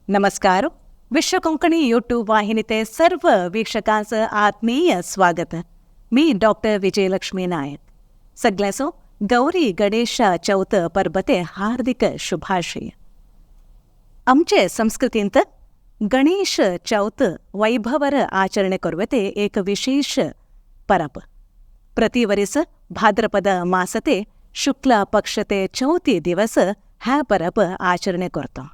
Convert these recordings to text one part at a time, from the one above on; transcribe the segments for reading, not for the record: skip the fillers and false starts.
नमस्कार. विश्व कोंकणी यूट्यूब वाहिनीते सर्व वीक्षकांचं आत्मीय स्वागत. मी डॉक्टर विजयलक्ष्मी नायक. सगळ्यांचो गौरी गणेश चौथ परबते हार्दिक शुभाशय. आमचे संस्कृतींत गणेश चौथ वैभवर आचರಣೆ ಕೊರುವತೆ एक विशेष परब. प्रति वरीस भाद्रपद मासते शुक्ल पक्षते चौथी दिवस ह्या परब आचರಣೆ करतो.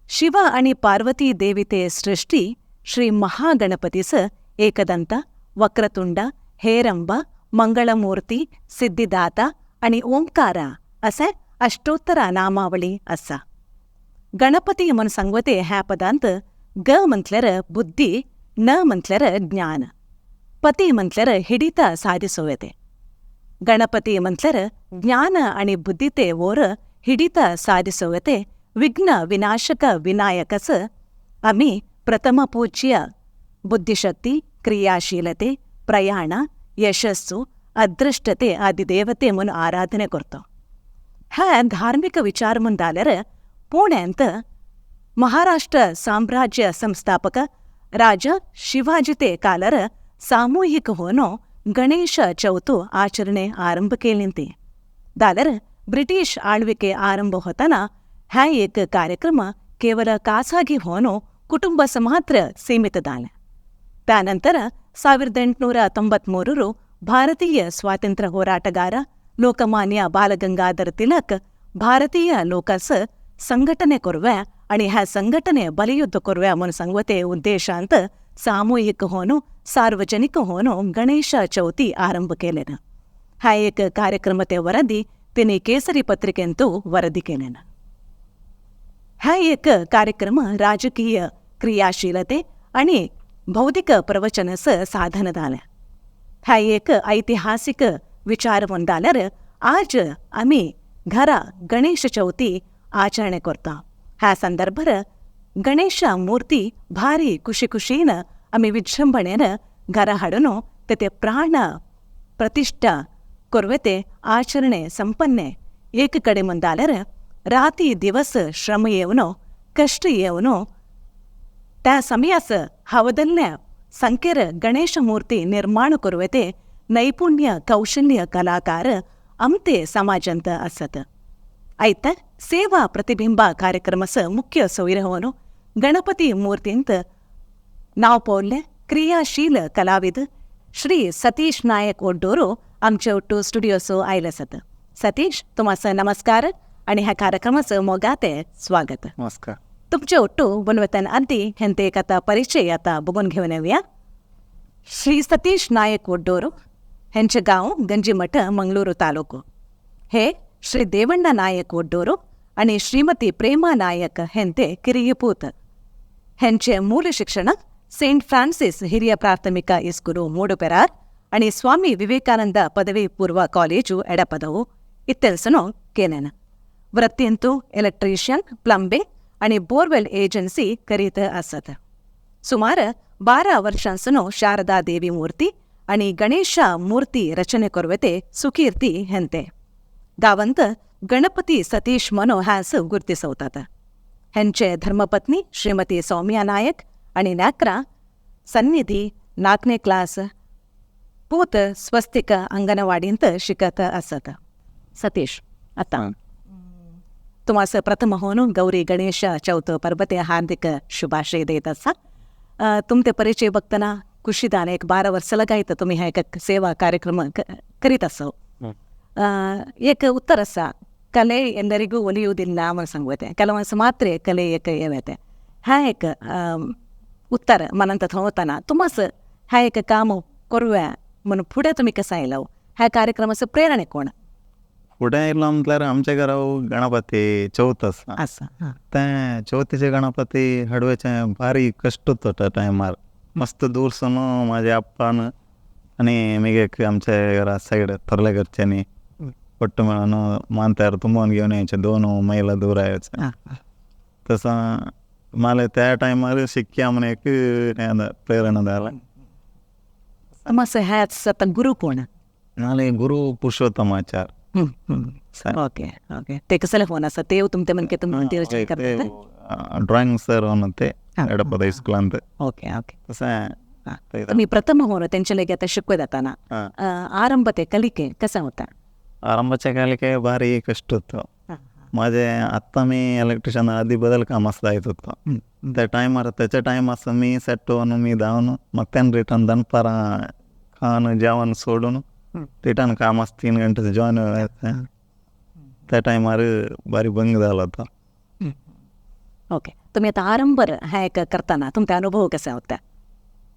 शिव आणि पार्वती देवीते सृष्टी श्री महागणपतीस एकदंत, वक्रतुंड, हेरंब, मंगळमूर्ती, सिद्धिदाता आणि ओंकारा असे अष्टोत्तरा नामावळी असा. गणपती म्हण सांगवते ह्या पदांत ग म्हटल्यार बुद्धी, न म्हटल्यार ज्ञान, पती म्हटल्यार हिडित साधिसोवेते. गणपती म्हटल्यार ज्ञान आणि बुद्धिते वोर हिडित साधिसोवेते विघ्न विनाशक विनायकस आम्ही प्रथम पूज्य बुद्धिशक्ती, क्रियाशीलते, प्रयाण, यशस्सु, ಅದೃಷ್ಟತೆ आदी देवते म्हणून आराधने करतो. ह्या धार्मिक विचार म्हूण जाल्यार पुण्यांत महाराष्ट्र साम्राज्य संस्थापक राजा शिवाजी कालर सामूहिक होनो गणेश चौथ आचರಣೆ आरंभ केली. जाल्यार ब्रिटिश ಆಳ್ವಿಕೆ ಆರಂಭ होताना ह्या एक कार्यक्रम केवल ಖಾಸಗಿ होनो कुटुंबस मात्र सीमित जालें. त्यानंतर 1893ರು ಭಾರತೀಯ ಸ್ವಾತಂತ್ರ್ಯ ಹೋರಾಟಗಾರ लोकमान्य बालगंगाधर तिलक भारतीय लोकास संघटने ಕೊರುವೆ आणि ह्या संघटने बलयुद्ध ಕೊರುವೆ म्हणून सांगवते उद्देशांत सामूहिक होनो सार्वजनिक होनो गणेश चौथी आरंभ केलेनं. हा एक कार्यक्रम ते वरदी तिने केसरी पत्रिकेंतू वरदी केलेनं. हा एक कार्यक्रम राजकीय क्रियाशीलते आणि बौद्धिक प्रवचनस साधन झालं. हा एक ऐतिहासिक विचार म्हणल्यार आज आम्ही घरा गणेश चौथी आचರಣೆ करता. ह्या संदर्भार गणेश मूर्ती भारी खुशी खुशीन आमी विजृंभणेन घरा हाडून तेते प्राण प्रतिष्ठा ಕೊರ್ವೆತೆ ಆಚರಣೆ ಸಂಪನ್ನೆ. ಏಕ ಕಡೆ ಮುಂದಾಲರ ರಾತಿ ದಿವಸ ಶ್ರಮ येवनो कष्ट येवनो त्या समयास हवदल्ल्या संकेर गणेश मूर्ती निर्माण ಕೊರುವೆತೆ ನೈಪುಣ್ಯ ಕೌಶಲ್ಯ ಕಲಾಕಾರ ಅಮ್ತೆ ಸಮಾಜಂತ ಅಸತ್. ಐತ ಸೇವಾ ಪ್ರತಿಬಿಂಬ ಕಾರ್ಯಕ್ರಮಸ ಮುಖ್ಯ ಸೊಯ್ರಹವನು ಗಣಪತಿ ಮೂರ್ತಿಂತ ನಾವು ಪೌಲ್ಯ ಕ್ರಿಯಾಶೀಲ ಕಲಾವಿದ ಶ್ರೀ ಸತೀಶ್ ನಾಯಕ್ ಒಡ್ಡೂರು आमचे ಒಟ್ಟು स्टुडियोसो आयले आसात. सतीश, तुमास नमस्कार आणि ह्या कार्यक्रमाचं मोगाते स्वागत. नमस्कार. तुमचे ಒಟ್ಟು बनवताना आधी हेंते एक आता परिचय आता बघून घेऊन येऊया. श्री सतीश नायक ಒಡ್ಡೂರು हेंचे गांव गंजीमठ, मंगळुरू तालुको. हे श्री देवण्ण नायक ಒಡ್ಡೂರು आणि श्रीमती प्रेमा नायक हेंते ಕಿರಿಯ ಪೂತ. हेंचे मूल शिक्षण सेंट फ्रान्सिस ಹಿರಿಯ ಪ್ರಾಥಮಿಕ ಇಸ್ಕೂಲು, ಮೂಡುಪೆರಾರ್ आणि ಸ್ವಾಮಿ ವಿವೇಕಾನಂದ ಪದವಿ ಪೂರ್ವ ಕಾಲೇಜು, ಎಡಪದವು ಇತ್ತೆಲ್ಸನು ಕೇನೆನ. ವೃತ್ತಿಂತು ಎಲೆಕ್ಟ್ರಿಷಿಯನ್, ಪ್ಲಂಬಿಂಗ್ आणि बोरवेल एजन्सी करीत आसत. सुमार 12 वर्षांसनो शारदा देवी मूर्ती आणि गणेश मूर्ती रचನೆ ಕೊರುವೆತೆ ಸುಕೀರ್ತಿ ಹೆಂತೆ. गावंत गणपती सतीश मनो ह्यास गुर्तिसवतात. हेंचे धर्मपत्नी श्रीमती सौम्या नायक आणि नाकरा सन्निधी नाकने क्लास, पूत स्वस्तिक अंगणवाडींत शिकत असत. सतीश, आता तुमास प्रथम होऊन गौरी गणेश चौथ परबते हार्दिक शुभाशय देत असा. तुमते परिचय बघताना खुशीदान एक 12 वर्ष लगायत तुम्ही हा एक सेवा कार्यक्रम करीत असो. एक उत्तर असा, ಕಲೆ ಎಲ್ಲರಿಗೂ ಒಲಿಯುವುದಿಲ್ಲ म्हण सांगते, ಕೆಲವೊಂದು ಮಾತ್ರ ಕಲೆ एक येते. हा एक उत्तर मनांत थंवतना तुमास हा एक काम करूया म्हणून फुडें तुमी कसं आयलो? ह्या कार्यक्रमाचं प्रेरणा कोण? फुडें आयलो म्हटल्यार आमच्या घरा गणपती चवथ आसा. आसा हां. ते चवथीचे गणपती हाडुचे भारी कश्ट होता त्या टायमार. मस्त दूरसून म्हाज्या अप्पान आनी मागीर आमच्या घरा सायड थोरल्या घरच्यांनी ಒಟ್ಟು मेळून मांत्यार तुंबोवन घेवन येवचें, 2 मैल दूर येवचें. तसं माले त्या टायमार शिकया म्हण एक हें प्रेरणा जालें. तुमास ह्याच आतां गुरू कोण? नाले गुरू पुरुषोत्तमाचार. ओके ओके, ते कसले फोन आसा ते तुमचे मनके तुमी हय, करतात? ड्रॉइंग सर होते एडपद हायस्कुलांत. Okay okay. तशें तुम्ही प्रथम होऊन त्यांच्या लगे आता शिकवत जाताना आरंभ ते कलिके कसा होता? आरंभाच्या कालिके भारी कष्ट होतं. माझे आत्ता मी इलेक्ट्रिशियन आधी बदल कामास जायत होतो. त्या टायमार त्याच्या टायमास मी सेट होऊन मी धावन मग त्यान रिटर्न दनपारां खावन जेवण सोडून रिटर्न कामास 3 घंटे जॉईन व्हायचं. त्या टायमार भारी भंग झाला होता. ओके. तुम्ही आता आरंभर हा एक करताना तुमचा अनुभव कसा होता?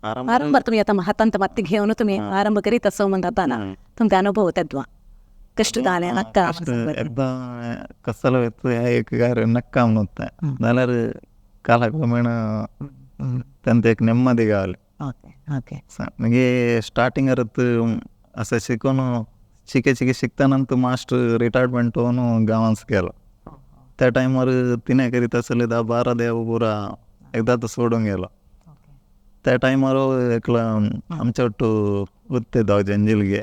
आरंभर तुम्ही आता हातांत माती घेऊन तुम्ही आरंभ करीत असो म्हणताना तुमचा अनुभव तद्वा कष्ट झाले नक्का? एकदा कसाला येतो ह्या एक गार नक्का म्हणत जाल्यार कालाक्रमेण त्यांत एक नेम्मदी गावली. Okay okay. मागीर स्टार्टिंगारत अशें शिकून शिके शिके शिकतना मास्टर रिटायरमेंट होऊन गांवांत गेलो. त्या टायमार तिने करीत आसले 10-12 देव पुरा एकदां तो सोडून गेलो. त्या टायमार एकलो आमच्या ಒಟ್ಟು उत्ते दोग जंजीलगे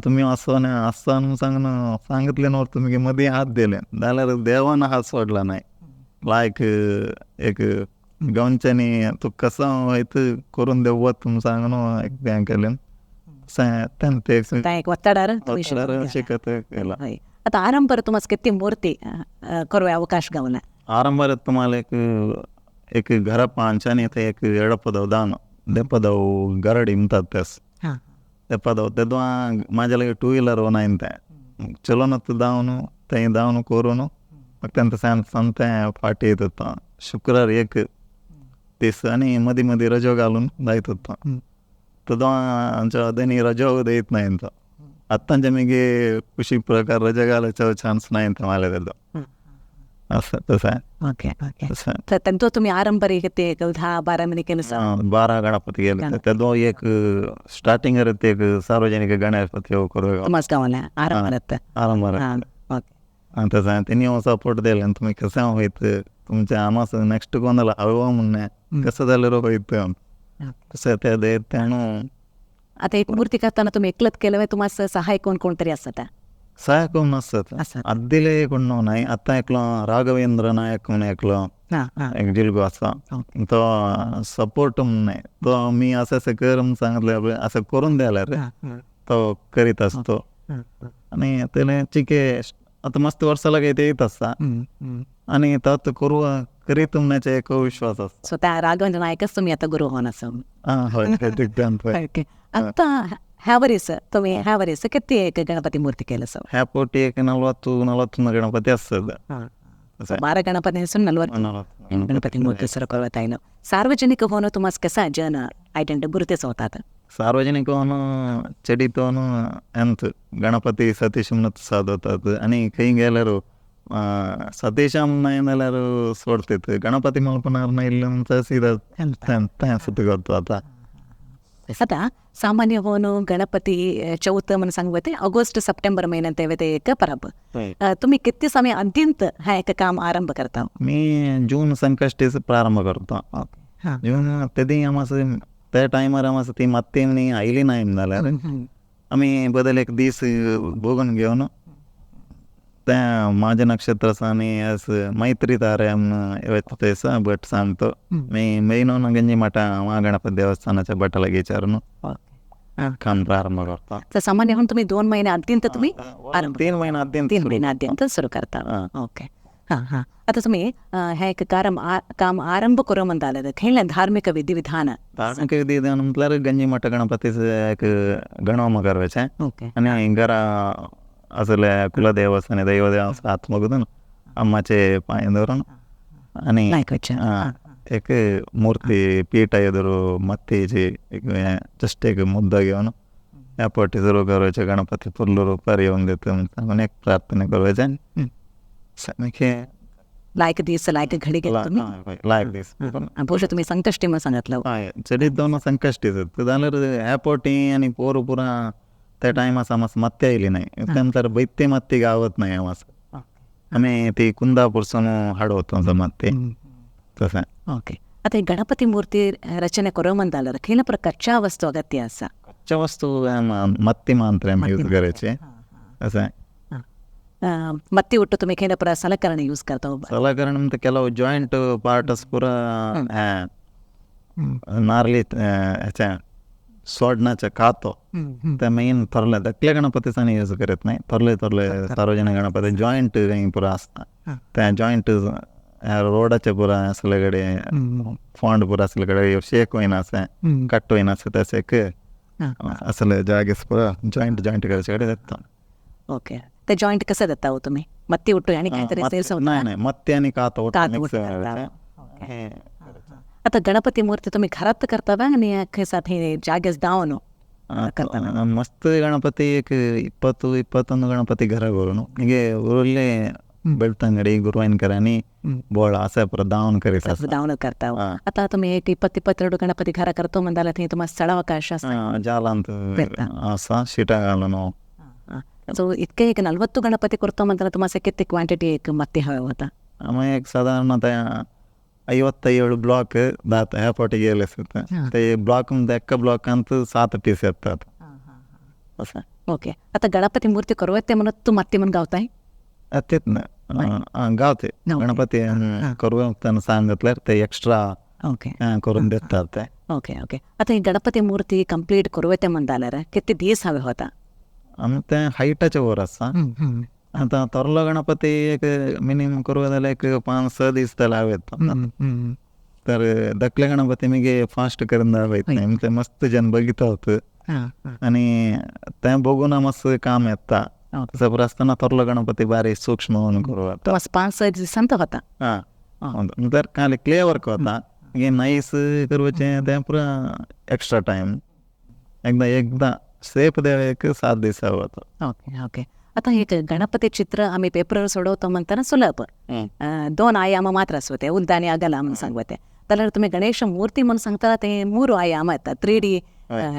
तुमी असो न्ही आसा न्हू सांगून सांगितले न्हू तुमगे मदीं हात दिले जाल्यार देवान हात सोडला नाय. लायक एक गांवच्यांनी तुका कसो वयता करून देव तुम सांगून एक हें केलें. एक ಒತ್ತಡಾರ शिकत केला. आता आरंभर तुम्हाला किती मूर्ती करू अवकाश गावला? आरंभर तुम्हाला एक एक घरा पांचानी ते एक एडपदव दान देपदव गरडी म्हणतात त्यास देपदव तेदवा माझ्या लगे टू व्हीलर नाय ते चलोन धावन थंय धावन करून मग त्यांचं सांगते फाटी येत होता. शुक्रार एक दीस आनी मदीं मदीं रजो घालून जायत होता. तेदवा आमच्या अदेनी रजो देत नाही तो आत्तांच्या मागीर कुशी प्रकार रजा घालायचो चान्स नाही मला तेदो असं तसं. Okay okay. तर त्यांचो तुम्ही आरंभर ते 10-12 महिने केलं? 12 गणपती गेले तेदो एक स्टार्टिंग एक सार्वजनिक गणपती करू गावाला आरंभात आरंभार. तसं तेणी सपोर्ट दिले तुमी कशें वयत तुमच्या आमास नेक्स्ट कोणाला हवं म्हणून कसं जाल्यार वयत तशें ते देत. आता एक मूर्ती करताना तुम्ही एकलत केलं तुम्हाला सहाय्य कोण कोणतरी असता? सहाय्य कोण नासत आद्दिले कोण नाय. आतां एकलो राघवेंद्र नायक म्हणून एकलो एक जिलगो आसा तो सपोर्ट म्हणून तो मी असं असं कर म्हणून सांगितलं असं करून द्यायला तो करीत असतो. आनी तेणे चिके आतां मस्त वर्सां लागीं ते येत आसता आनी तो करू करीत म्हणण्याचे एक विश्वास आसता. सो त्या राघवेंद्र नायकच तुमी आतां गुरू होवन आसा? हय. आतां ह्या वरीस तुम्ही ह्या वरीस किती एक गणपती मूर्ती केलं सर? ह्या पोटी एक 40 गणपती आसत. 12 गणपती आसून 40 गणपती मूर्ती सर करत आहे. सार्वजनिक होऊन तुम्हाला कसा जन आयडेंटिटी गुरुतेच होतात? सार्वजनिक होऊन चडितोन ಎಂತ गणपती सतीश म्हणत सादवतात आनी खंय गेल्यार सतीश जाल्यार सोडतात गणपती मल्पनार इल्लें म्हणटा सीदा तें करता. आतां आता सामान्य होऊन गणपती चौथ म्हणून सांगते ऑगस्ट सप्टेंबर महिन्यात ते एक परब. तुम्ही किती समय अत्यंत हा एक काम आरंभ करता? मी जून संकष्टीच प्रारंभ करतो. जून तेदी आमास त्या टायमार आमास ती माती आयली नाही जाल्यार आमी बदल एक दीस बघून घेवन त्या माझ्या नक्षत्र आनी मैत्री तारे वता भट सांगतो मी मेन गंजी मठ महागणपती देवस्थानाच्या भटाला विचारून काम प्रारंभ करता. तर सामान्य म्हणून तुम्ही 2 महिने अत्यंत तुम्ही आरंभ 3 महिने अत्यंत 3 महिने अत्यंत सुरू करता. ओके. हां हां. आता तुम्ही हे एक काम आरंभ करू म्हणताले खंयले धार्मिक विधिविधान? धार्मिक विधिविधान म्हटल्यार गंजी मठ गणपतीचं एक गणोम करवायचें. ओके. आनी घरा असले कुलदेवस्थान दैवदेवस्थान हात मुगून अम्माचे पांय धरून आनी एक मूर्ती पीठ एದುರು मत्तीची एक जस्ट एक मुद्दा घेवन ह्या पटी सुरू करवायचे गणपती फुल्ल रुपार येवन दिता म्हणून एक प्रार्थना करवायचें. लायक दीस लायक घडी लायक दीस बहुशः तुम्ही संकष्टी म्हणून सांगितलं. हय चडीत दोन संकष्टी जाल्यार ह्या पोटी आनी पोर पुरा त्या टायमास आमास मत्ती आयली नाही त्यानंतर बैते मत्ती गावत नाही आमास आमी ती कुंदापूरसून हाडवतो मत्ती तशें. ओके. आता गणपती मूर्ती रचನೆ करू म्हणताले खंयला कच्चा वस्तू अगत्य आसा? कच्चा वस्तू मत्ती मात्र आमी यूज करायचे तशें. मत्ती उट्टू तुम्ही खेळ पुरा सलकरण यूज करता. सलकरण म्हणजे ಕೆಲವು ಜಾಯಿಂಟ್ पार्टस पुरा नारली ह्याच्या सोडण्याच्या कातो ते मेन थोरले धाकले गणपतीसांनी यूज करीत नाही, थोरले थोरले सार्वजनिक गणपती जॉयंट पुरा आसता ते जॉयंट रोडाचे पुरा असले कडेन फोंड पुरा असले कडेन शेक वयना आसा कट वयना आसा तशें असले जागेस पुरा जॉयंट जॉयंट करचे कडेन येता. ओके, ते जॉयंट कसं देता हो तुम्ही? मत्ती उट्टू आणि काहीतरी नाही नाही, मत्ती आणि कातो. आता गणपती मूर्ती तुम्ही घरात करतावा आणि खंयसा जागेस दावन करता? मस्त गणपती एक 20-21 गणपती घरा करून ಹೀಗೆ ಊರಲ್ಲಿ ಬೆಳ್ತಂಗಡಿ गुरुवाईनकर बोळ असा पुरा दावन करीत दावन करता. आता तुम्ही एक 20-22 गणपती घरा करतो म्हणताला थंय तुम्हाला ಸ್ಥಳಾವಕಾಶ जाल ಅಂತ आसा शिटा घालून. सो इतके एक 40 गणपती करतो म्हणताना तुम्हाला किती क्वांटिटी एक मत्ती हवे होता? आम्ही एक साधारण 57 ब्लॉक दात ह्या फावटी गेले ते ब्लॉक एका ब्लॉकांत 7 पीस येतात. ओके, आता गणपती मूर्ती करूयात म्हणून तू मत्ती म्हणून गावताय? तेच ना गावते गणपती करूया सांगितल्यार ते एक्स्ट्रा ओके करून देतात ते. ओके ओके, आता ही गणपती मूर्ती कंप्लीट करूया म्हणताल्यार किती दीस हवे होता? आमी ते हायटाचे वर आसा. आतां थोरलो गणपती एक मिनिमम करूया जाल्यार एक 5-6 दीस जाल्यार येता. तर धाकले गणपती मागीर फास्ट करून दाखयत नाही, ते मस्त जन बघिता होत आनी तें बघून मस्त काम येता. तसं पुरो आसतना थोरलो गणपती बारीक सूक्ष्म म्हणून करूं जाता. 5-6 दिसांत होता. हां, तर खाली क्ले वर्क वता मागीर नायस करपाचें तें पुरो एक्स्ट्रा टायम. एकदां एकदां सेफ देव एक 7 दिसां वता. ओके ओके, आता एक गणपती चित्र आम्ही पेपरावर सोडवतो म्हणताना सुलभ 2 आयाम मात्र असते, उंच आणि अगला म्हणून सांगते. जाल्यार तुम्ही गणेश मूर्ती म्हणून सांगता ते 3 आयाम येतात, 3D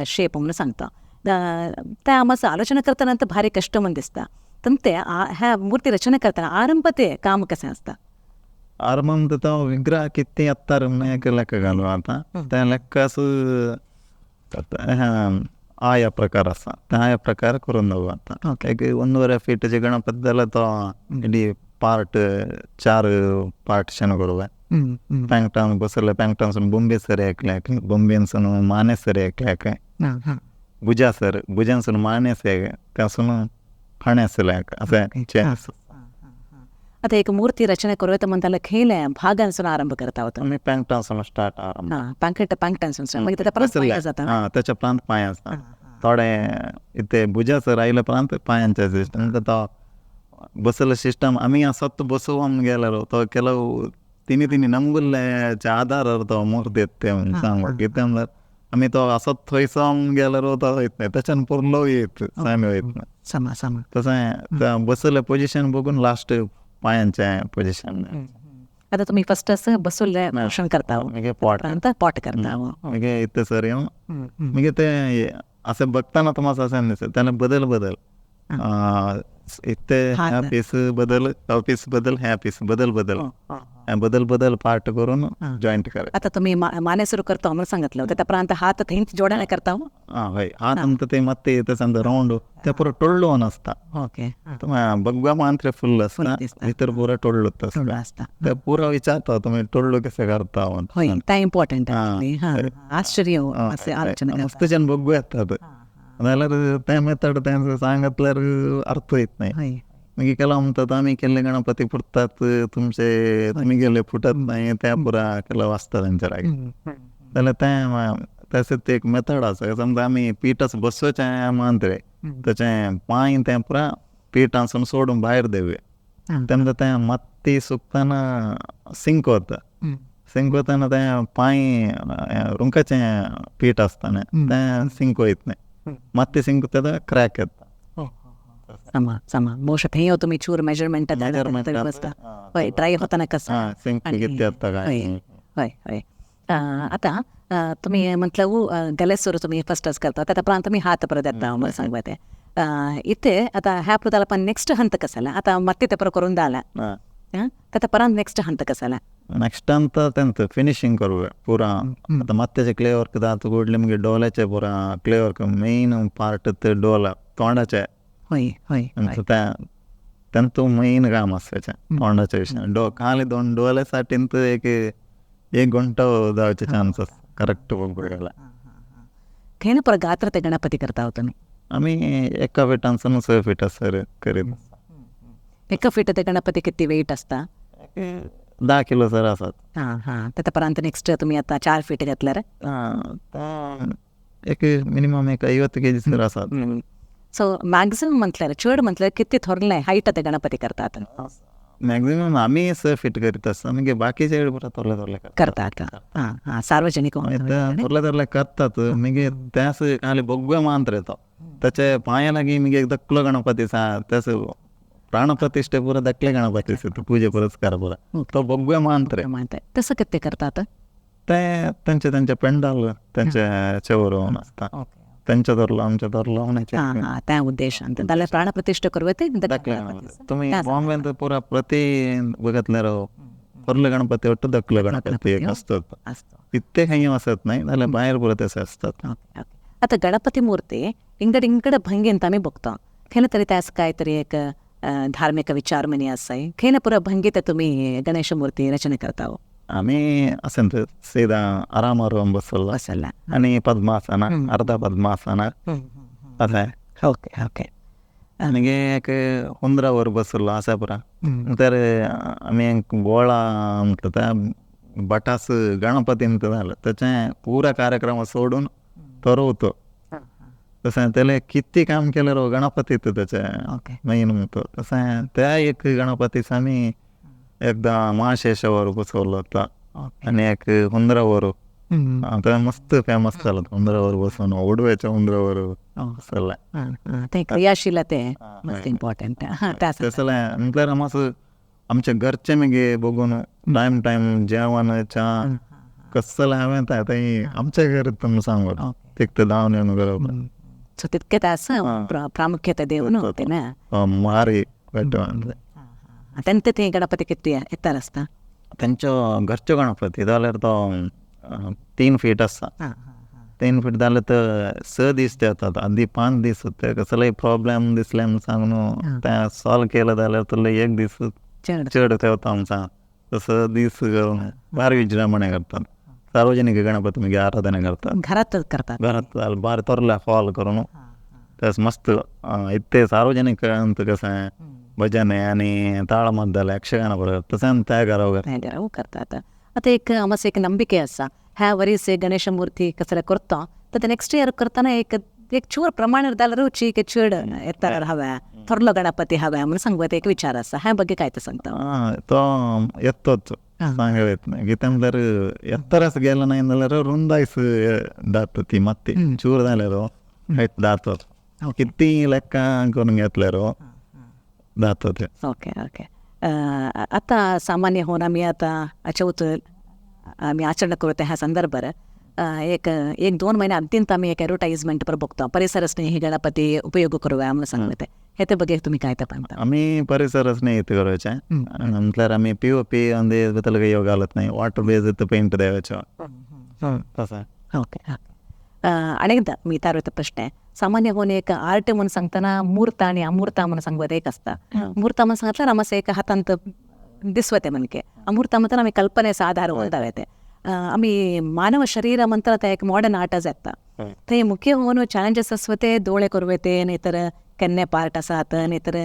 shape म्हणून सांगता. त्या आमचं आलोचना करताना तर भारी कष्ट म्हणून दिसता. पण ते ह्या मूर्ती रचना करताना आरंभ ते काम कशें आसता? आरंभ तो विग्रह कितें येता म्हणून लेखा घालू आतां त्या लेखा आया प्रकार आसा त्या आया प्रकार करून दाखोवं आतां. एक 1.5 फीटचे गणपती जाल्यार तो इडी पार्ट 4 पार्टिशन करूया. पँकटान बसले पँकटानसून बोंबे सर एकल्याक, बोंबेनसून माने सर एकल्याक, भुजा सर भुजांसून माने सर त्यासून हाणे सर असें. आता एक मूर्ती रचना करूया म्हणताना खेळ भागांसून आरंभ करता होता? आमी पँकटांसून स्टार्ट आरंभ. पँकटांसून मागीर त्याच्या परत पांय जाता. हां, त्याच्या प्रांत पांय आसता थोडे इथे भुजा सर आयले प्रांत पायांचे सिस्टम तो बसले सिस्टम आमी असत बसोवन गेल्यार तो ಕೆಲವು तिनी तिनी नंबुल्ल्याच्या आधारार तो मूर्ती येते म्हणून सांगपाक कितें म्हणल्यार आमी तो असत थंयसान गेल्यार तो वयत नाही, त्याच्यान पुरलो येत सामी वयत ना. समा समा तशें बसले पोजिशन बघून लास्ट पायांचे पोजिशन. आता तुम्ही फर्स्ट असं बसवले पोर्शन करता पॉट पॉट करता मागीर इथे सर येवन मागीर ते असें बघताना तुम्हाला असें दिसता त्याला बदल बदल इथे ह्या पीस बदल तो पीस बदल ह्या पीस बदल बदल बदल बदल पार्ट करून जॉईंट कर. आता तुम्ही माने सुरू करतो म्हणून सांगितलं होतं, त्या प्रांत हात थंय जोडायला करता हो? हां हय, हात आमकां ते मात्ते येता समजा रावंड ते पुरो टोळ्ळो आसता. ओके, बघवा मात्र फुल आसता भितर पुरो टोळ्ळो आसता. ते पुरो विचारता तुमी टोळ्ळो कशें करता म्हणून. ते इम्पॉर्टंट आश्चर्य मस्त जन बघू येतात जाल्यार तें मेथड तें सांगतल्यार अर्थ येत नाही. मागीर केला म्हणटात आमी केल्ले गणपती फुटतात तुमचे तुमी गेले फुटत नाही त्या पुरा केलं वाचता तेंच्या लागीं. जाल्यार तें तशें ते एक मेथड आसा. समजा आमी पीठ बसोवचें मानतले तेचें पांय तें पुरा पीठांसून सोडून भायर देवया तेन्ना तें माती सुकतना सिंक वता. सिंक वतना तें पांय रुंकाचें पीठ आसता न्ही तें सिंक वयत न्ही, माती सिंक वता क्रॅक येता. समा समा बहुशः थंय तुमी चूर मेजरमेंट बसता हय ड्राय होताना कसं हय हय हय. आता तुम्ही म्हटलं गलेसवर तुम्ही फर्स्टच करता, त्या प्रांत मी हात परत येता म्हणून सांगते. इथे आता ह्या प्रदाला पण नेक्स्ट हंत कसाला आता मत्ते ते करून दाला त्याचा परत नेक्स्ट हंत कसाला? नेक्स्ट हंत तेंत फिनिशिंग करूया पुरा. आता मत्त्याचे क्ले वर्क जाता ಕೂಡಲೇ ನಿಮಗೆ ಡೋಲಾचे पुरा क्ले वर्क मेन पार्ट ते डोला तोंडाचे हय हय. तेंचो मेन काम आसता तोंडाच्या विशयान. खाली दोन डोळ्यासाठी एक एक घंटो जावचे चान्स आसा करेक्ट बघून. खंय पुरो गात्र ते गणपती करता तुमी? आमी एका फिटानसून 6 फीट आसर करीत. एका फीट ते गणपती किती वेट आसता? 10 किलो सर आसात. हां हां, ताच्या परांत नेक्स्ट तुमी आतां 4 फीट घेतल्यार एक मिनिमम एक 50 केजी सर आसात. सो मॅक्झिमम म्हटल्यार चड म्हटल्यार कितले थोरले हायट ते गणपती करतात? मॅक्झिमम आमी 6 फीट करीत आसता, मागीर बाकीचे पुरा थोरले थोरले करतात. हां हां, सार्वजनीक थोरले थोरले करतात. मागीर त्यास खाली भगवे मांत्र येता ताचे पांया लागीं. मागीर एक धाकलो गणपती आसा, त्यास प्राणप्रतिष्ठे पुरा धाकले गणपती आसा, पुजे पुरस्कार पुरा तो भगवे मांत्र. तसं कितें करतात? ते तेंचे तेंचे पेंडाल तेंचे चेवर आसता, तेंचे धरलो आमचे धरलो त्या उद्देशान जाल्यार प्राणप्रतिष्ठा करूं धाकले. तुमी बॉम्बेंत पुरा प्रति बघितल्यार थोरले गणपती ಒಟ್ಟು धाकलो गणपती एक आसतात, इतके खंय वचत नाही जाल्यार भायर पुरा तशे आसतात. आतां गणपती मूर्ती इंगड इंगड भंगीन आमी बघता, खंय तरी त्यास काय तरी एक धार्मिक विचार म्हणी आसाय, खंय पुरा भंगीत तुमी गणेश मूर्ती रचना करता? आमी असें सीधा आरामार बसला बसला आनी पद्मासन, अर्धा पद्मासन अशें. Okay okay. आनी एक हुंदरावर बसलो आसा पुरा. तर आमी बोळा म्हणटा त्या भटास गणपतीन जालें तेचें पुरा कार्यक्रम सोडून थरोवतो तशें तेले कितें काम केल्यार गणपती तेचें मेन म्हणतो. तशें त्या एक गणपतीच आमी एकदां महाशेषावर बसवलो होता आनी एक हुंदरावर, आतां मस्त फेमस जालो हुंदरावर बसोवन, ओडव्याच्या हुंदरावर बसयलें. तें क्रियाशील तें मस्त इम्पॉर्टंट. तसलें म्हटल्यार मातसो आमच्या घरचें मागीर बघून टायम टायम जेवण च्या कसलें हांवें थंय आमच्या घर तुमी सांगू तिकते धांवन येवन करप. सो तितकें आसा प्रामुख्यता दिवन ते ना मारी बेटो. तेंचे थंय गणपती कितले येतार आसता? तेंचो घरचो गणपती जाल्यार तो 3 फीट आसता. 3 फीट जाल्यार तर 6 दीस ते येतात, आदी 5 दीस ते कसलोय प्रॉब्लेम दिसले म्हूण सांगून तें सॉल्व केलें जाल्यार तुले 1 दीस चड तेवता म्हूण सांग. 6 दीस भारी विजृंभणे करतात. सार्वजनीक गणपती मागीर आराधना करतात, घरांत करतात, घरांत बार थोरले हॉल करून तस मस्त इतले सार्वजनीक कशें भजन आनी ताळमद्दल यक्षगान बरोबर तशें त्या घरा घरा करतात. आतां एक आमचे एक नंबिके आसा, ह्या वरीस गणेश मूर्ती कसले करता तर ते नेक्स्ट इयर करतना एक एक चूर प्रमाण जाल्यार रुची एक चड येता हव्या थोरलो गणपती हव्या म्हणून सांगता एक विचार आसा, ह्या ಬಗ್ಗೆ काय ते सांगता? तो येतोच सांग येत नाही कितें म्हणल्यार एत्तरस गेलो ना जाल्यार रुंदायस दात ती मात्ती चूर जाल्यार दात कितें लेक्का करून घेतल्यार दात ते. Okay okay. आतां सामान्य होऊन आमी आतां चवथ आमी आचरण करता ह्या संदर्भार एक एक 2 महिने अत्यंत आमी एक एडवर्टायजमेंट पर बघतो परिसर स्नेही गणपती उपयोग करूया म्हणून सांगते, हे ते ಬಗ್ಗೆ तुम्ही काय ते सांगता? आमी परिसर स्नेही करायचे म्हटल्यार आमी पीओपी अंदे योग घालत नाही, वॉटर बेज पेंट द्यायचो तसं. ओके. अनेकदा मी विचारतो प्रश्न सामान्य होऊन एक आर्ट म्हणून सांगताना मूर्त आणि अमूर्त म्हणून सांगत एक असता. मूर्त म्हणून सांगितलं आमचं एक हातांत दिसवते म्हणके, अमूर्त म्हणताना आमी कल्पनेचा आधार होता. आमी मानव शरीर म्हणताना ते एक मॉडर्न आर्टच येता, थंय मुख्य होऊन चॅलेंजेस आसवते दोळे करवेते, नाहीतर केन्ने पार्ट आसात, नाहीतर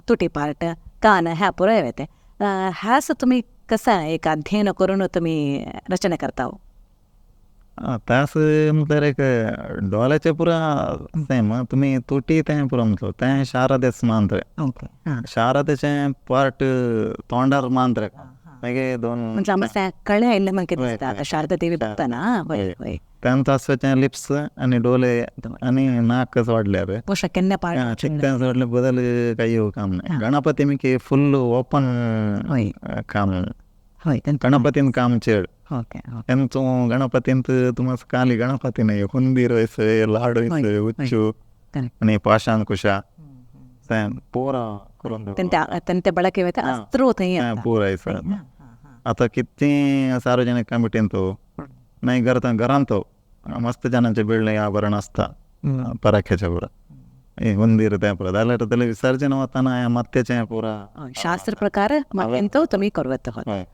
तुटी पार्ट कान ह्या पुराय येते. ह्याच तुमी कसा एक अध्ययन करून तुमी रचना करता? त्यास म्हटल्यार एक डोळ्याचे पुरा सेम तुमी तुटी तें पुरा म्हटलो तें शारदेच मानतले, शारदेचें पार्ट तोंडार मानतले मागीर दोन म्हणजे कळ्ळें आयिल्लें म्हाका दिसता शारदा देवी बघताना तेंचो आसपाचें लिप्स आनी डोळे आनी नाक वाडल्यार केन्ना पार्ट वाडले बदल काही काम नाही. गणपती मी फुल ओपन काम, गणपतीन काम चड. तेंचो गणपतींत तुमकां खाली गणपती नाही, हुंदीर वयस, लाडू वयस, उच्चू आनी पाशांकुशा पुरा करून तेंचे ಬಳಕೆ पुरा आसा. आतां कितें सार्वजनीक कमिटींत नाही घरांत घरांत मस्त जणांचे बिल्डिंग आभरण आसता पराख्याच्या पुरा मंदीर तें पुरा जाल्यार जाल्यार विसर्जन वतना मातयेचें पुरा शास्त्र प्रकार मातयेंत तुमी करवत. हय.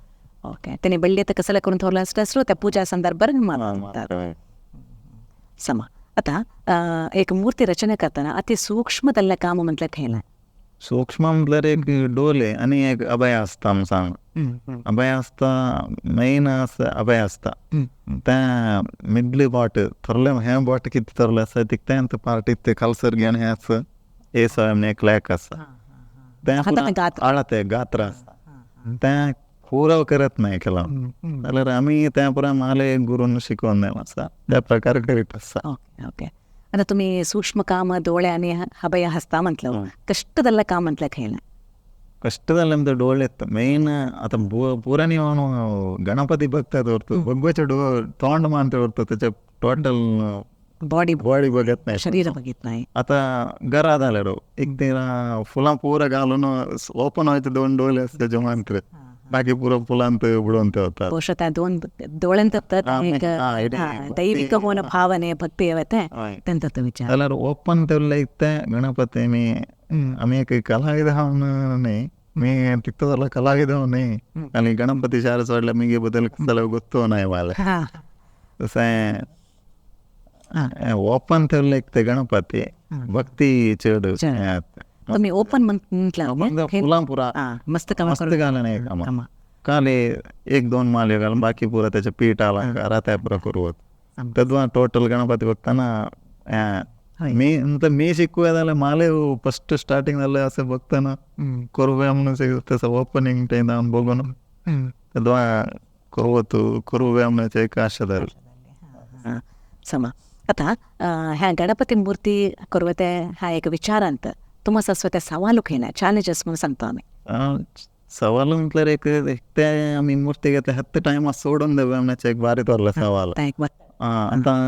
ओके, तेणी बळ्ळी कसले करून थोरला आसता त्या पूजा संदर्भार मारतात. समा आता एक मूर्ती रचना करतना अति सूक्ष्म तल्ले काम म्हटल्यार खंयला? सूक्ष्म म्हटल्यार एक डोले आनी एक अभय आसता सांग. अभय आसता मेन आसा अभय आसता तें मिडली बोट थोरलें हें बोट कितें थोरलें आसा तितलें पार्ट इतलें खालसर घेवन हें आसा ए सो एक लॅक आसा तें आळा तें गात्र आसा तें पुरो करत नाही केला जाल्यार आमी त्या पुरा माले गुरून शिकोवन आसा त्या प्रकार करीत आसा. ओके ओके, आता तुमी सूक्ष्म काम दोळे आनी अभय हस्ता म्हटलं कष्टदल्ले काम म्हटल्यार खंयला? कष्टदल्ले म्हणजे डोळे मेन. आतां पुरांनी गणपती भक्त दवरतो बगवाचे तोंड मानते दवरतो त्याचे टोटल बॉडी बॉडी बघत नाही, शरीर बघित नाही. आता घरा जाल्यार एक ते फुलां पुरा घालून ओपन व्हायचे दोन डोळे आसता तेजे मानते, बाकी पुरो फुलांत बुडोवन ते वतात. ಬಹುಶಃ त्या दोन दोळ्यांत एक दैविक होऊन भावने भक्ती येते तेंचो विचार. जाल्यार ओपन तेवले ते गणपती मी आमी एक कलाविद न्ही, मी तितलो जाल्यार कलाविद न्ही आनी गणपती शार सोडल्यार मिगे बद्दल जाल्यार गोत्तो नाय वाले. तशें ओपन तेवले एक ते गणपती भक्ती चड. तुम्ही ओपन म्हटलं फुलां पुरा मस्त मस्त घालून एक कामा खाली एक दोन मालयो घालून बाकी पुरा त्याचे पीठ अलंकार त्या पुरा करू तद्वा टोटल गणपती बघताना मी मी शिकूया जाल्यार माले फस्ट स्टार्टिंग जालें अशें बघताना करूया म्हणून तसं ओपनिंग ते बघून तद्वा करवत करूया म्हणून एक आशा जाली. समा आता ह्या गणपती मूर्ती करवते हा एक विचारांत तुम्हाला स्वतः सवाल खंयला चॅलेंजेस म्हणून सांगतो आमी. सवाल म्हटल्यार एक ते आमी मूर्ती घेतले हत्त टायमा सोडून देवे म्हणचे एक बारी तोरले सवाल. आतां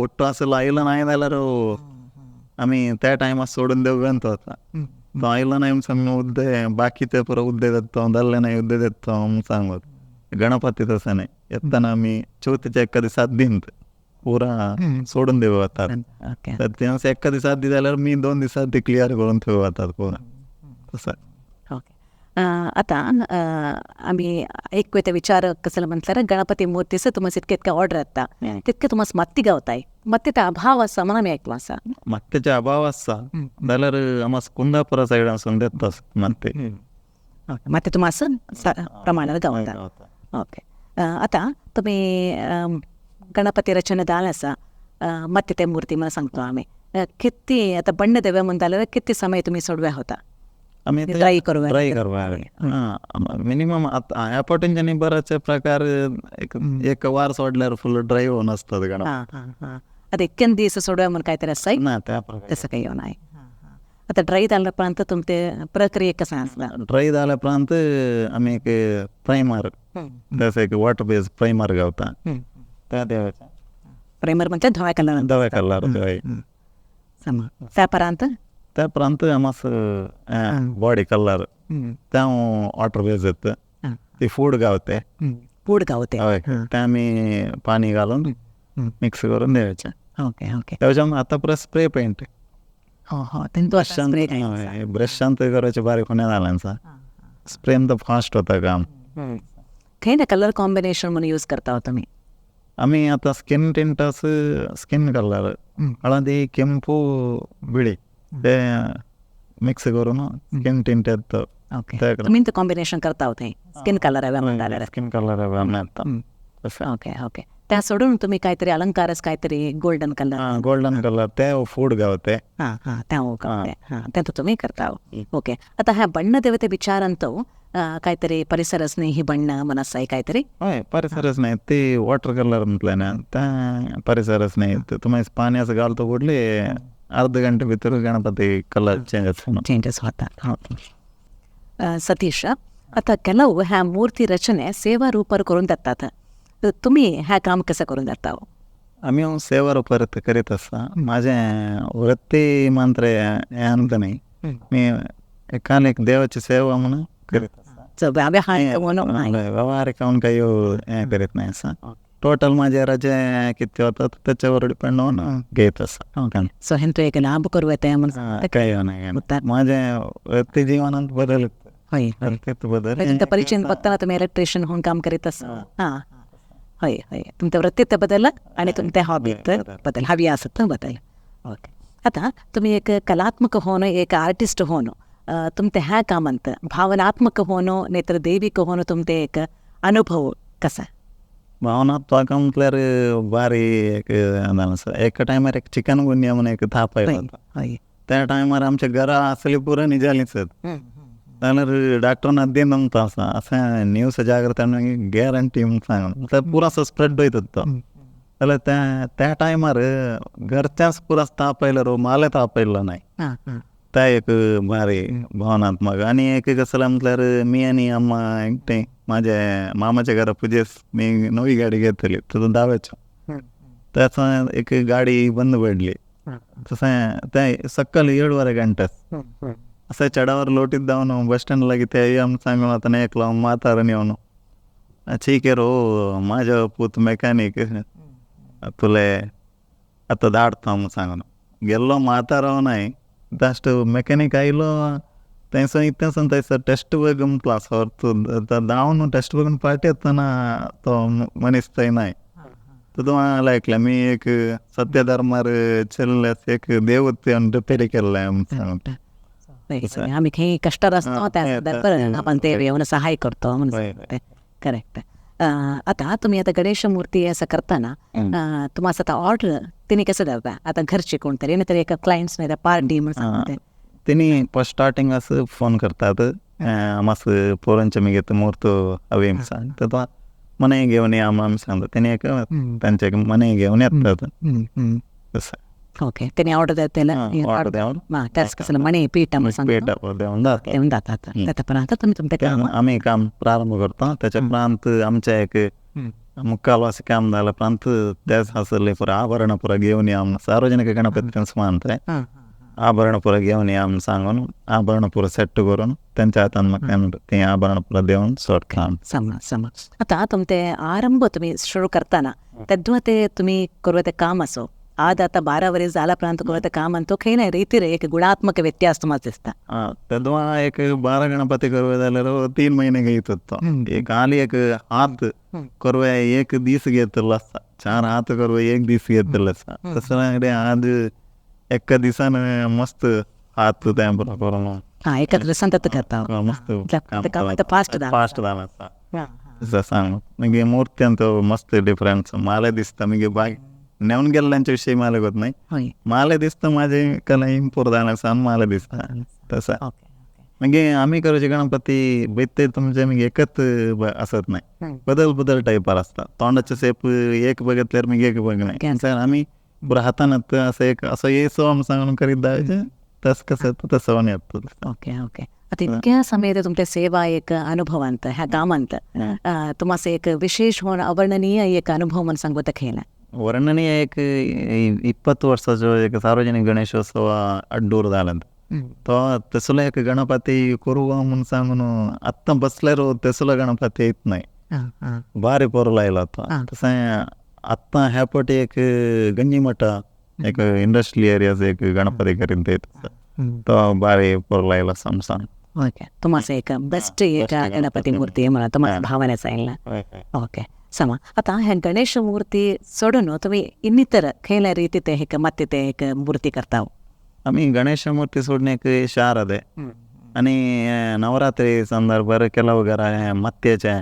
ಒಟ್ಟು ಅಸಲು ಆಯ್ಲ ನಾय जाल्यार आमी त्या टायमार सोडून देवे तो वता तो आयलो नाय सांग उद्दे बाकी ते पुरो उद्दे देतो जाल्ले नाय उद्दे देतो म्हूण सांगत. गणपती तसं न्हय येतना आमी चवथीच्या एका दिसात दिन पुरा सोडून देवे वतात. तर ते एका दिसात दी जाल्यार मी 2 दिसात ती क्लियर करून थंय वतात पुरा तसं. ओके, आता आमी एक ते विचार कसं म्हटल्यार गणपती मूर्तीचं तुम्हाला इतके इतके ऑर्डर येता तितके तुम्हाला माती गावताय मातीचा अभाव आसा म्हणून आमी आयकलो आसा. मातयेचे अभाव आसा जाल्यार आमी कुंदापुरा सायडान देता माती. माती तुम्हाला प्रमाणात गावता. ओके, आता तुमी गणपती रचना दाल आसा माती ते मूर्ती म्हणून सांगतो आमी किती आता बण्ण देवे म्हणून जाल्यार किती समय तुमी सोडव्या होता? आमी ड्राय करूया ड्राय करवा मिनिमम आतां ह्या पटींच्यानी बरेचशे प्रकार एक वार सोडल्यार फुल ड्राय होऊन असतात गणपती. आता इतक्यान दीस सोडव्या म्हणून कांय तरी आसाय ना त्या प्रकार तसं काही नाही. आता ड्राय जाल्या उपरांत तुमचे प्रक्रिया कसं आसता? ड्राय जाल्या उपरांत आमी एक प्रायमर तसं एक वॉटर बेज प्रायमर गावता त्या देवाच्या प्रायमर म्हणजे धव्या कलर धव्या कलर. समा त्या उपरांत त्या उपरांत आमचं बॉडी कलर त्या वॉटर बेज येता ती फूड गावते फूड गावते. हय, ते आमी पाणी घालून मिक्स करून द्यायचे. ओके ओके, त्याच्या आता परत स्प्रे पेंट हो हो ब्रशांत करायचे बारीक होण्या जाल्यार स्प्रेन तर फास्ट होता काम. खंय ना कलर कॉम्बिनेशन म्हणून यूज करता हो तुमी? आमी आतां स्किन टिंट आसा स्किन कलर हळदी केंपू बिळी ते मिक्स करून स्किन टिंट येता. ओके, तुमी ते कॉम्बिनेशन करता थंय स्किन कलर हांवें स्किन कलर हांवें. ओके ओके, त्या सोडून तुम्ही काहीतरी अलंकारच काहीतरी गोल्डन कलर गोल्डन कलर ते फूड गावते. हां हां, त्या गावते. हां, ते तुम्ही करता. ओके, आता ह्या बण्ण देवते विचारांत काहीतरी परिसर स्नेही बण्ण म्हण आसाय काहीतरी? हय, परिसर स्नेही ती वॉटर कलर म्हटलें ना ते परिसर स्नेही तुमी पाण्याचं घालतो कुठले अर्ध घंटे भितर गणपती कलर चेंजेस चेंजेस होता. सतीश, आता ಕೆಲವು ह्या मूर्ती रचने सेवा रूपार करून जातात, तुम्ही ह्या काम कसं करून जाता? आमी सेवा रूपार करीत आसता. माझें वृत्ती मात्र हें आमकां न्ही, मी एकान एक देवाची सेवा म्हणून करीत आसता. व्यावहारिक म्हणून काही हें करीत नाही आसा. टोटल माझ्या घराचे किती होतात त्याच्यावर डिपेंड होऊन घेत असं. सो हेंतु एक लाभ करू येते म्हणून काही नाही, माझ्या वृत्ती जीवनात बदल हय बदल. तुमच्या परिचय बघताना तुम्ही इलेक्ट्रिशियन होऊन काम करीत असं. हां हय हय, तुमच्या वृत्तीत बदल आणि तुमच्या हॉबीत बदल हवी असत बदल. ओके, आता तुम्ही एक कलात्मक होऊन एक आर्टिस्ट होऊन तुमच्या ह्या कामांत भावनात्मक होऊन नाहीतर दैविक होऊन तुमचे एक अनुभव कसा? भावनात्मक म्हटल्यार भारी एक एका टायमार एक चिकन गुन्या म्हणून एक ताप आयलो. त्या टायमार आमच्या घरा असली पुराणी जालीच जाल्यार डॉक्टरान अद्दे म्हणता आसा अशें न्यूज जागृत गॅरंटी म्हणून सांगून म्हटल्यार पुरो असो स्प्रेड वयता तो. जाल्यार त्या त्या टायमार घरच्यांच पुरो ताप आयल्यार माले ताप आयलो नाय. त्या एक भारी भावनात्मक. आनी एक कसलें म्हटल्यार मी आनी अम्मा एकटें माझ्या मामाच्या घरा पुजेस मी नवी गाडी घेतली तुजो दाव्याचो त्याचा एक गाडी बंद पडली. तशें तें सकाळी 7:15 गंटे अशें चडावर लोटीत धांवन बस स्टँड लागीं ते आमी सांगून आतां एकलो म्हातारो येवन ठीक रो म्हाजो पूत मेकॅनीक तुले आतां धाडटा म्हूण सांगून गेल्लो म्हातारो नाय बेश्ट मेकॅनीक आयलो थंयसर इतल्यान थंयसर टेस्ट बघ म्हटलो सर धांवन टेस्ट बघून पार्टी येतना तो मनीस थंय नाय. तुजो लायकलें मी एक सत्य धर्मार चल्ले एक देवते रिपेरी केल्लें सांगून. आम्ही खंय कष्टार असतो त्या संदर्भात आपण ते येवन सहाय करतो म्हणून. करेक्ट. आता तुम्ही आता गणेश मूर्ती असं करताना तुम्हाला आता ऑर्डर तिने कसं द्यावा? आता घरचे कोणतरी नाही तर एका क्लायंट्स नाही पार्टी म्हणून तिने फर्स्ट स्टार्टिंग असं फोन करतात मस्त पोरांच्या मी घेतो मूर्त हवी सांग तर मने घेऊन या आम्ही सांगतो त्याने एक त्यांच्या मने घेऊन येतात तसं. ओके, त्याने ऑर्डर द्यायला ऑर्डर द्यावं त्याच कसं मणे पीठ पीठ देऊन जातात देऊन जातात. त्यापर्यंत तुम्ही तुमच्या आम्ही काम प्रारंभ करतो. त्याच्या प्रांत आमच्या एक मुक्कालवासी काम झालं प्रांत त्याच आसले पुरा आभरण पुरा घेऊन या सार्वजनिक गणपती मानताय आभरण पुरा घेऊन या सांगून आभरण पुरा सेट करून त्यांच्या हातान म्हाका ते आभरण पुरा देऊन सोडता. सम सम. आता तुमचे आरंभ तुम्ही सुरू करताना तेव्हा ते तुम्ही करू ते काम असो आज आता 12 वरीस झाला प्रांत करू काम अंतो खंय नाही रीतीर एक गुणात्मक व्यत्यास तुम्हाला दिसता. तेव्हा एक 12 गणपती करूया जाल्यार 3 महिने घेत होतो. एक आली एक हात करूया एक दीस घेतलो आसता, 4 हात करूया एक दीस घेतलो आसता. तसं आज एका दिसान मस्त हात तें पुरो करून एका दिसान तत करता मस्त फास्ट फास्ट जावन आसता. तसं सांग मागीर मुर्त्यांत मस्त डिफरन्स माले दिसता. मागीर बाय नेवन गेल्ल्यांच्या विषयी मला होत नाही, मला दिसता माझे कला इम्प्रूव्ह जावन आसा मला दिसता तसं. मागीर आमी करूचे गणपती बैते तुमचे मागीर एकच असत नाही, बदल बदल टायपार आसता. तोंडाचे सेप एक बघितल्यार मागीर एक बघ नाही सर आमी बरं हातान असं एक असं येसो आमी सांगून करीत जायचें तसं कसं तसं येता. Okay okay. आता इतक्या समय तुमच्या सेवा एक अनुभवांत ह्या कामांत तुम्हाला एक विशेष होऊन अवर्णनीय एक अनुभव म्हणून सांगू खेळला वर्णनीय एक 20 वर्षाचो एक सार्वजनिक गणेशोत्सव अड्डूर जाला तो तसलो एक गणपती करू म्हणून सांगून आत्तां बसल्यार तसलो गणपती येत नाही भारी पोरला आयलो तो. तशें आत्तां ह्या फावटी एक गंजीमठ एक इंडस्ट्रियल एरियाज एक गणपती करीत येत तो भारी पोरला आयलो समसान. ओके, तुम्हाला एक बेस्ट एक गणपती मूर्ती म्हणून तुम्हाला भावनेच येईल ना. ओके समा. आता ह्या गणेश मूर्ती सोडून तुम्ही ಇನ್ನಿತರ खयल्या रीती ते एक ಮತ್ತೆ ते एक मूर्ती करता? आम्ही गणेश मूर्ती सोडून एक शारदे आणि नवरात्री संदर्भार ಕೆಲವು घरा मत्याचे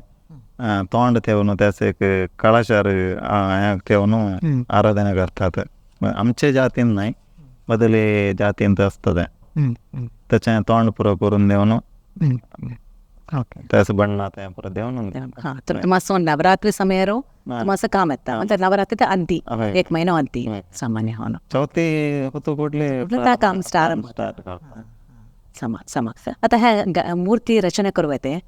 तोंड ठेवून त्याचे एक कळशार ठेवून आराधना करतात. आमच्या जातीन नाही, बदले जातीन असतं ते त्याचे तोंड पुरो करून देऊन त्याचं बण्ण ते पुरो देऊन. हां, तर तुम्हाला नवरात्री समयारो तुम्हाला काम येता म्हणजे नवरात्री ते अंती 1 महिनो अंती सामान्य हो ना. चौथी होतो कुठले काम स्टार्ट समा समा. आता ह्या मूर्ती रचना करू येते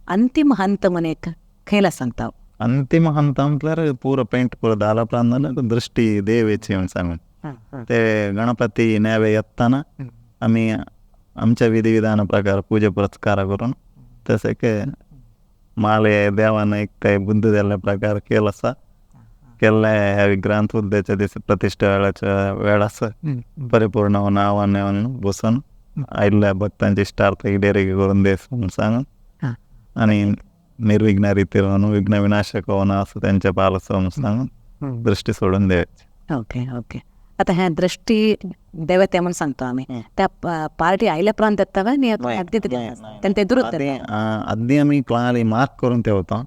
अंतिम हंत म्हण एक खयला सांगता? अंतिम हंत म्हटल्यार पुरो पेंट पुरो जाला उपरांत दृष्टी देवेची म्हणून सांगून ते गणपती नैवे येताना आम्ही आमच्या विधिविधान प्रकार पूजा पुरस्कार करून तसे के माले देवान एक ते बुद्ध दिल्ले प्रकार केलो आसा केल्ले ह्या विग्रहांत उद्याच्या दिस प्रतिष्ठा वेळाच्या वेळास परिपूर्ण आव्हान येवन बसून आयिल्ल्या भक्तांचे इश्टार्थ इडेरिके करून देस म्हणून सांगून आणि निर्विघ्न रीतीर विघ्न विनाशक होऊन असं त्यांच्या पालस म्हणून सांगून दृष्टी सोडून द्यायची. Okay okay. आता ह्या दृष्टी देवते म्हणून सांगतो आम्ही, त्या पार्टी आयल्या प्रांत देता न्ही ते दुरुस्त आधी आमी क्लाली मार्क करून ठेवतो.